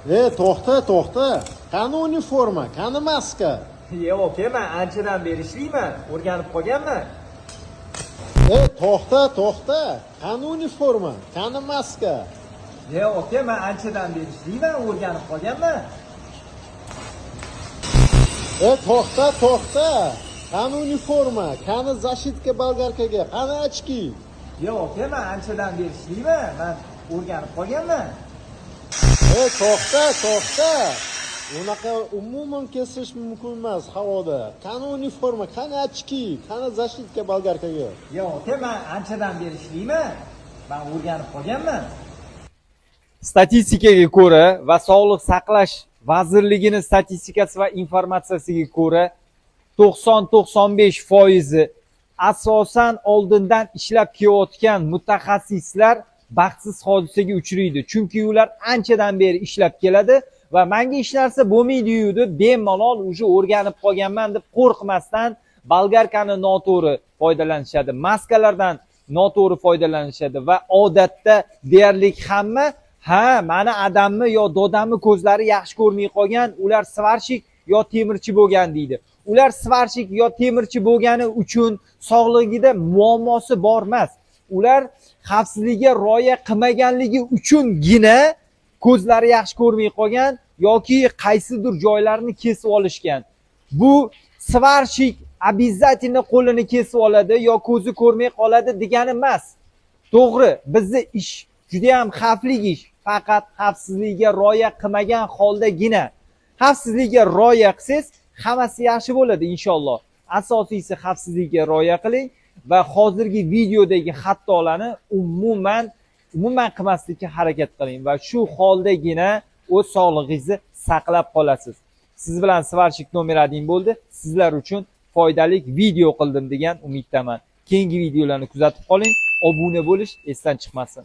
E, to'xta, to'xta. Qani uniforma, qani maska? Yo'q, aka, man anchadan beri ishlayman, o'rganib qolganman. E, to'xta, to'xta. Qani uniforma, qani maska? Yo'q, aka, man anchadan beri ishlayman, o'rganib qolganman. E, to'xta, to'xta. Qani uniforma, qani защитка болгарка ga, qani очки? Yo'q, aka, man anchadan beri ishlayman, man o'rganib qolganman. E, to'xta, to'xta. Unaqa umuman kesish mumkin emas havoda. Qani uniforma, qani очки, qani защитка болгарка ga? Yo'q, aka, man anchadan beri ishlayman, man o'rganib qolganman. Statistikaga ko'ra va Sog'liq saqlash vazirligini statistikasi va informatsiyasiga ko'ra, 90-95 foizi asosan oldindan ishlab kelayotgan mutaxassislar baxtsiz hodisaga uchraydi. Chunki ular anchadan beri ishlab keladi va manga hech narsa bo'lmaydiyu deb bemalol, уже o'rganib qolganman deb qo'rqmasdan болгарка ni noto'g'ri foydalanishadi, maskalardan noto'g'ri foydalanishadi va odatda deyarli hamma: "Ha, mani adamni yo dodamni ko'zlari yaxshi ko'rmay qolgan, ular сварщик yo temirchi bo'lgan", deydi. Ular сварщик yo temirchi bo'lgani uchun sog'lig'ida muammosi bor emas, ular xavfsizlikka rioya qilmaganligi uchungina ko'zlari yaxshi ko'rmay qolgan yoki qaysidir joylarini kesib olishgan. Bu сварщик обязательно qo'lini kesib oladi yo ko'zi ko'rmay qoladi degani emas. To'g'ri, bizni ish judayam xavfli ish, faqat xavfsizlikka rioya qilmagan holdagina. Xavfsizlikka rioya qilsangiz, hammasi yaxshi bo'ladi, inshaalloh. Asosiysi, xavfsizlikka rioya qiling va hozirgi videodagi xatolarni umuman qilmaslikka harakat qiling va shu holdagina o'z sog'lig'ingizni saqlab qolasiz. Siz bilan сварщик номер 1 bo'ldi. Sizlar uchun foydali video qildim degan umiddaman. Keyingi videolarni kuzatib qoling, obuna bo'lish esdan chiqmasin.